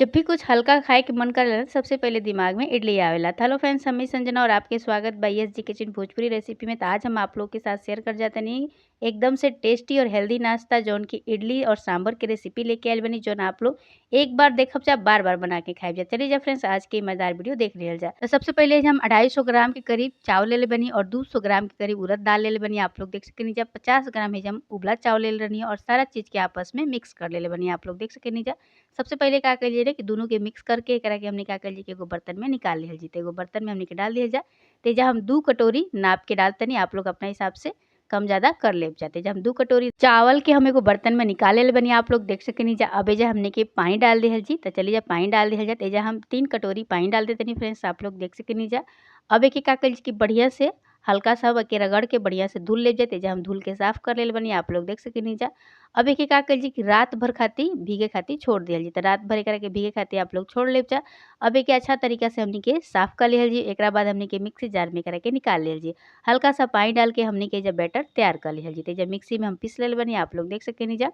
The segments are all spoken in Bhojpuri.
जब भी कुछ हल्का खाए के मन करेला सबसे पहले दिमाग में इडली आवेला। हेलो फ्रेंड्स, हम संजना और आपके स्वागत बा S G kitchen Bhojpuri recipe में। तो आज हम आप लोग के साथ शेयर कर जाते एकदम से टेस्टी और हेल्दी नाश्ता जौन की इडली और सांभर के रेसिपी लेके आयल बनी, जौन आप लोग एक बार देखब जा बार बार बना के खाए जा। चलिए जा फ्रेंड्स, आज के मजेदार वीडियो देख लिया जा। तो सबसे पहले हम 250 ग्राम के करीब चावल ले बनी और 200 ग्राम के करीब उड़द दाल ले बनी। आप लोग देख सकेनी जा 50 ग्राम है हम उबला चावल ले रही और सारा चीज़ के आपस में मिक्स कर ले बनी। आप लोग देख सकेनी जा। सबसे पहले का कर कि दोनों के मिक्स करके एकरा के हमने का कर कि एगो बर्तन में निकाल लिहल जी। एगो बर्तन में हमने के डाल दिया जा। तेजा हम 2 कटोरी नाप के डालते नहीं, आप लोग अपना हिसाब से कम ज़्यादा कर ले जाते। जब हम 2 कटोरी चावल के हम एगो बर्तन में निकाले ले बनी, आप लोग देख सकेनी जा। अब एजा हमने के पानी डाल दिहल जी। तो चलिए जा पानी डाल दिहल जा। एजा हम 3 कटोरी पानी डाल देते नहीं फ्रेंड्स, आप लोग देख सकेनी जा। अब एक का कर कि बढ़िया से हल्का सा के रगड़ के बढ़िया से धुल ले जाते। जब हम धुल के साफ़ कर ले बनी, आप लोग देख सकेनी जा। अब एक का कर कि रात भर खाती भीगे खाती छोड़ दिया जी। तो रात भर एक के भीगे खाती आप लोग छोड़ ले जा। अब एक अच्छा तरीका से हमनी के साफ़ कर लिहल जी। एक बाद हमनी के मिक्सी जार में करा के निकाल लिहल जी। हल्का सा पानी डाल के हमनी के जब बैटर तैयार कर लिहल जी। जब मिक्सी में हम पीस ले बनी, आप लोग देख सकेनी जा।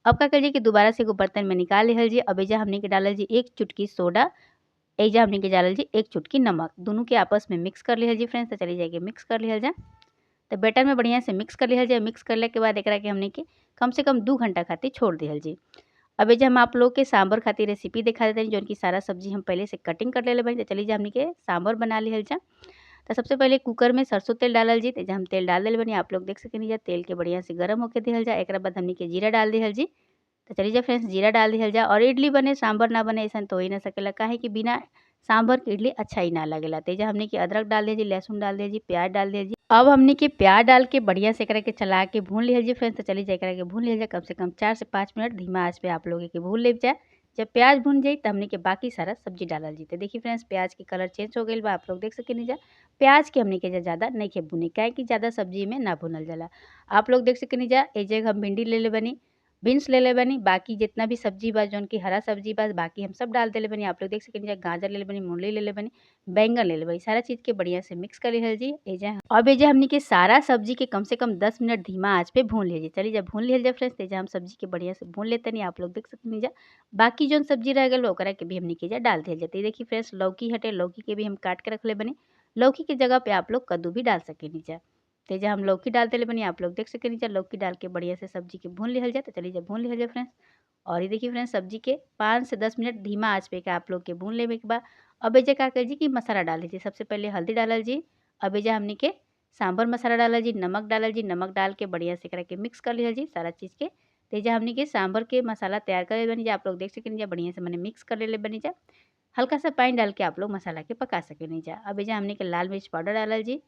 अब का कर कि दोबारा से एगो बर्तन में निकाल लिहल जी। अब एजा हमनी के डालल जी 1 चुटकी सोडा, एजा हमनी के डालल जी 1 चुटकी नमक, दोनों के आपस में मिक्स कर लिहल जी फ्रेंड्स। तो चली जाएगी मिक्स कर लिहल जा। तो बैटर में बढ़िया से मिक्स कर लिहल जाए। मिक्स करने के बाद एकरा के हमनी के कम से कम 2 घंटा खातिर छोड़ दिहल जी। अब एजा हम आप लोग के सांभर खातिर रेसिपी दिखा देते हैं, जौन की सारा सब्जी हम पहले से कटिंग कर ले बनी। तो चलिए जा हमनी के सांभर बना लिहल जा। तो सबसे पहले कुकर में सरसों तेल डालल जी। तो हम तेल डाल दिल बनी, आप लोग देख सकेनी जा। तेल के बढ़िया से गर्म होके दिहल जा। एक बाद हमनी के जीरा डाल दिहल जी। तो चलिए जा फ्रेंड्स, जीरा डाल दिहल जा। और इडली बने सांभर ना बने ऐसा तो हो ही ना सकेला, काहे कि बिना सांभर के इडली अच्छा ही ना लगेला। तेजा हमने की अदरक डाल दिया जी, लहसुन डाल दिया जी, प्याज डाल दिया जी। अब हमने के प्याज डाल के बढ़िया से एकरा के चला के भून लिहल जी फ्रेंड्स। तो चलिए जाए एकरा के भून लिहल जाए। कम से कम 4 से 5 मिनट धीमा आँच पे आप लोग के भून ले जाए। जब प्याज भून जाए तो हमने के बाकी सारा सब्जी डालल जी। तो देखिए फ्रेंड्स, प्याज के कलर चेंज हो गई बा, आप लोग देख सकेनी जा। प्याज के हमने के ज़्यादा नहीं के भुने, काहे कि ज़्यादा सब्जी में ना भुनल जाला। आप लोग देख सकेनी जा। एक जगह हम भिंडी ले ले बनी, बीन्स ले ले बनी, बाकी जितना भी सब्जी बा जौन की हरा सब्जी बा बाकी हम सब डाल देले बनी। आप लोग देख सकेनी जा। गाजर ले ले बनी, मूली ले ले बनी, बैंगन ले ले बनी, सारा चीज़ के बढ़िया से मिक्स कर लिहल जी। एजा अब एजा हमनी के सारा सब्जी के कम से कम 10 मिनट धीमा आँच पे भून लिहल जी। चलिए जब भून लिहल जा फ्रेंड्स, एजा हम सब्जी के बढ़िया से भून लेते नहीं, आप लोग देख सकेनी जा। बाकी जौन सब्जी रह गल ओकरा के भी हमनी के जा डाल दिहल जाते। देखिए फ्रेंड्स, लौकी हटे, लौकी के भी हम काट के रख ले बनी। लौकी के जगह पे आप लोग कद्दू भी डाल सकेनी जा। तेजा हम लौकी डालते ले बनी, आप लोग देख सकेनी जा। लौकी डाल के बढ़िया से सब्जी के भून लिहल जाए। तो चलिए जब भून लिहल जाए फ्रेंड्स, और ये देखिए फ्रेंड्स, सब्जी के 5 से 10 मिनट धीमा आँच पे के आप लोग के भून लेवे के बाद अब एजा का कर जी कि मसाला डाल दीजिए। सबसे पहले हल्दी डालल जी। अब एजा हमनी के सांभर मसाला डालल जी, नमक डालल जी। नमक डाल के बढ़िया से एकरा के मिक्स कर लिहल जी सारा चीज़ के। तेजा हमनी के सांभर के मसाला तैयार कर बनी जा। आप लोग देख सकेनी जा, बढ़िया से मैंने मिक्स कर ले बनी जा। हल्का सा पानी डाल के आप लोग मसाला के पका सकेनी जा। अब एजा हमनी के लाल मिर्च पाउडर डालल जी।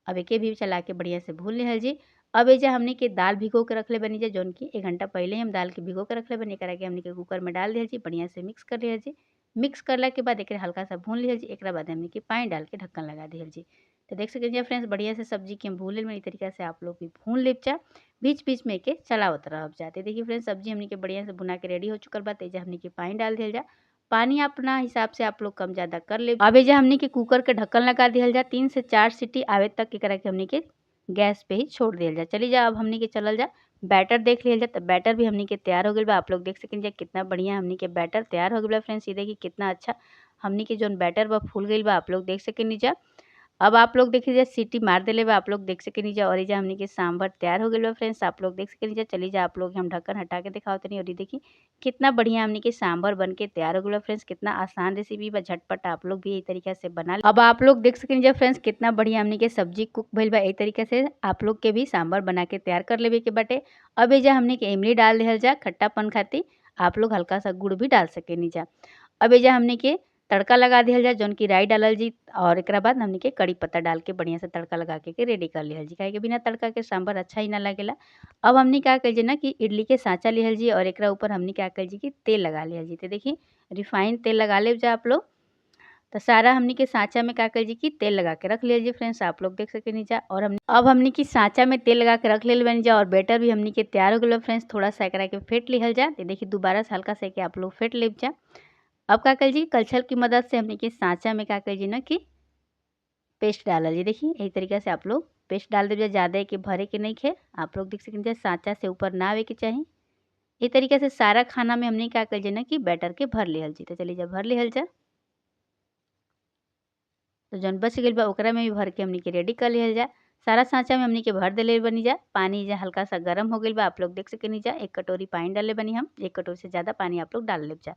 अब एके भी चला के बढ़िया से भून लिहल जी। अब एजा हमनी के दाल भिगो के रख ले बनी जा, जौन की 1 घंटा पहले ही हम दाल के भिगो के रख ले बनी। एकरा के हमनी के कुकर में डाल दिहल जी, बढ़िया से मिक्स कर लिहल जी। मिक्स करला के बाद एकरा हल्का सा भून लिहल जी। एकरा बाद हमनी के पानी डाल के ढक्कन लगा दिहल जी। तो देख सकें फ्रेंड्स, बढ़िया से सब्जी के हम भून ले। तरीका से आप लोग भी भून ले जा, बीच बीच में के चलावत रह जाते। देखिए फ्रेंड्स, सब्जी हमनी के बढ़िया से भुना के रेडी हो चुकल बा। एजा हमनी के पानी डाल दिहल जा। पानी अपना हिसाब से आप लोग कम ज़्यादा कर ले। अब एजा हमनी के कुकर के ढक्कन लगा दिहल जा। 3 से 4 सीटी आवे तक एकरा के हमनी के गैस पे ही छोड़ दिहल जा। चलिए जा, अब हमनी के चलल जा बैटर देख लिहल जा। तो बैटर भी हमनी के तैयार हो गइल बा। आप लोग देख सकें जा कितना बढ़िया हमनी के बैटर तैयार हो गइल बा फ्रेंड्स। ये देखिए कितना अच्छा हमनी के जौन बैटर बा फूल गइल बा, आप लोग देख सकेनी जा। अब आप लोग देखिए जा सीटी मार देले बा, आप लोग देख सकेनी जा। और एजा हमनी के सांभर तैयार हो गइल बा फ्रेंड्स, आप लोग देख सकेनी जा। चलिए जा, आप लोग हम ढक्कन हटा के दिखावत तनी। और ये देखिए कितना बढ़िया हमनी के सांभर बन के तैयार हो गइल बा फ्रेंड्स। कितना आसान रेसिपी बा, झटपट आप लोग भी यही तरीका से बना। अब आप लोग देख सकेनी जा फ्रेंड्स, कितना बढ़िया हमनी के सब्जी कुक भइल बा। यही तरीका से आप लोग के भी सांभर बना के तैयार कर लेवे के बाटे। अब एजा हमनी के इमली डाल दिहल जा खट्टापन खातिर, आप लोग हल्का सा गुड़ भी डाल सकेनी जा। अब एजा हमनी के तड़का लगा दिहल जा, जौन की राई डालल जी। और एकरा बाद हमनी के कड़ी पत्ता डाल के बढ़िया से तड़का लगा के रेडी कर लिहल जी। काहे कि बिना तड़का के सांभर अच्छा ही ना लगेला। अब हमनी का कर जी ना कि इडली के सांचा लिहल जी और एकरा ऊपर हमनी का कर जी कि तेल लगा लिहल जी। तो देखिए रिफाइंड तेल लगा ले जा आप लोग। तो सारा हमनी के सांचा में का कर जी कि तेल लगा के रख लिहल जी फ्रेंड्स, आप लोग देख सकेनी जा। और हम अब हमनी की सांचा में तेल लगा के रख लेल बनी जा और बैटर भी हमनी के तैयार हो गइल फ्रेंड्स। थोड़ा सा एकरा के फेंट लिहल जा। तो देखिए दोबारा से हल्का सा के आप लोग फेंट ले जा। अब का कर जी कलछल की मदद से हमनी के सांचा में का कर जी ना कि पेस्ट डालल जी। देखिए यही तरीका से आप लोग पेस्ट डाल दे, ज़्यादा के भरे के नहीं खे। आप लोग देख सकें सांचा से ऊपर ना आवे के चाही। ए तरीका से सारा खाना में हमने का कइल जाए ना कि बैटर के भर लिहल जी। तो चलिए जब भर लिहल जा तो जौन बच गइल बा ओकरा में भी भर के हमनी के रेडी कर लिहल जा। सारा सांचा में हमनी के भर देले बनी जा। पानी जा हल्का सा गर्म हो गइल बा, आप लोग देख सकेनी जा। 1 कटोरी पानी डालले बनी हम, 1 कटोरी से ज़्यादा पानी आप लोग डाल लेब जा।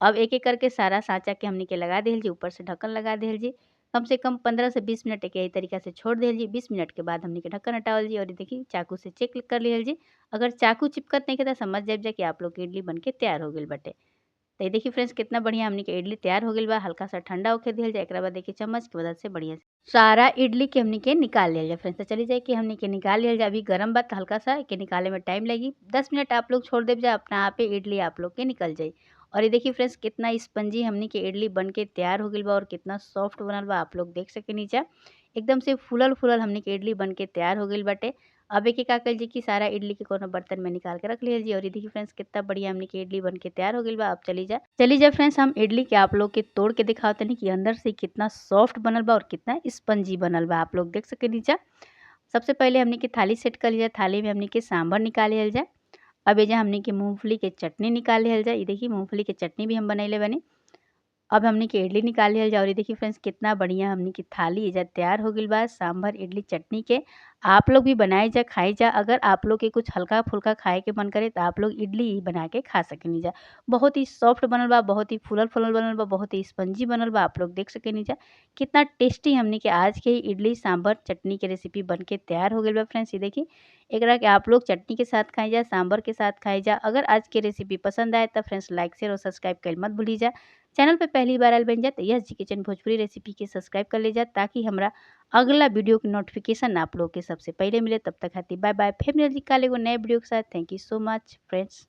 अब एक एक करके सारा सांचा के हमनी के लगा देहल जी, ऊपर से ढक्कन लगा देहल जी। कम से कम 15 से 20 मिनट के यही तरीका से छोड़ देहल जी। 20 मिनट के बाद हमनी के ढक्कन हटावल जी और देखी चाकू से चेक कर लिहल जी। अगर चाकू चिपकत नहीं के तो समझ जाइब जा कि आप लोग के इडली बन के तैयार हो गइल बाटे। तो ये देखिए फ्रेंड्स कितना बढ़िया हमनी के इडली तैयार हो गइल बा। हल्का सा ठंडा होके दिहल जाए। एकरा बाद देखिए चम्मच की मदद से बढ़िया से सारा इडली के हमनी के निकाल लिहल जाए फ्रेंड्स। तो चली जाए कि हमनी के निकाल लिहल जाए। अभी गरम बा तो हल्का सा के निकाले में टाइम लगी। 10 मिनट आप लोग छोड़ देब जाए, अपना आप ही इडली आप लोग के निकल जाई। और ये देखिए फ्रेंड्स कितना स्पंजी हमनी के इडली बन के तैयार हो गइल बा और कितना सॉफ्ट बनल बा, आप लोग देख सकेनी जा। एकदम से फूलल फूलल हमनी के इडली बन के तैयार हो गइल बाटे। अब एक का कइल जी कि सारा इडली के कोनो बर्तन में निकाल के रख लिहल जी। और ये देखिए फ्रेंड्स कितना बढ़िया हमनी के इडली बन के तैयार हो गइल बा। अब चली जा फ्रेंड्स हम इडली के आप लोग के तोड़ के दिखावतनी कि अंदर से कितना सॉफ्ट बनल बा और कितना स्पंजी बनल बा, आप लोग देख सकेनी जा। सबसे पहले हमनी के थाली सेट कर लिया। थाली में हमनी के सांभर निकाल लिहल जाए। अब एजा हमनी के मूँगफली के चटनी निकाल लिहल जाए। ये देखिए मूँगफली के चटनी भी हम बनैले बनी। अब हमनी के इडली निकाल लिहल जाए। और ये देखिए फ्रेंड्स कितना बढ़िया हमनी के थाली एजा तैयार हो गइल बा सांभर इडली चटनी के। आप लोग भी बनाए जा, खाई जा। अगर आप लोग के कुछ हल्का फुल्का खाए के मन करे तो आप लोग इडली ही बना के खा सकेनी जा। बहुत ही सॉफ्ट बनल बा, बहुत ही फूलल फूलल बनल बा, बहुत ही स्पंजी बनल बा, आप लोग देख सकेनी जा। कितना टेस्टी हमनी के आज के इडली सांभर चटनी के रेसिपी बन के तैयार हो गइल बा फ्रेंड्स। ये देखिए एकरा के आप लोग चटनी के साथ खाई जा, सांभर के साथ खाई जा। अगर आज के रेसिपी पसंद आए तो फ्रेंड्स लाइक शेयर और सब्सक्राइब कर मत भूली जा। चैनल पे पहली बार आयल बन जा तो यस जी किचन भोजपुरी रेसिपी के सब्सक्राइब कर ले जा, ताकि हमरा अगला वीडियो के नोटिफिकेशन आप लोग के सबसे पहले मिले। तब तक खातिर बाय बाय। फिर मिले जी कल एगो नए वीडियो के साथ। Thank you so much friends.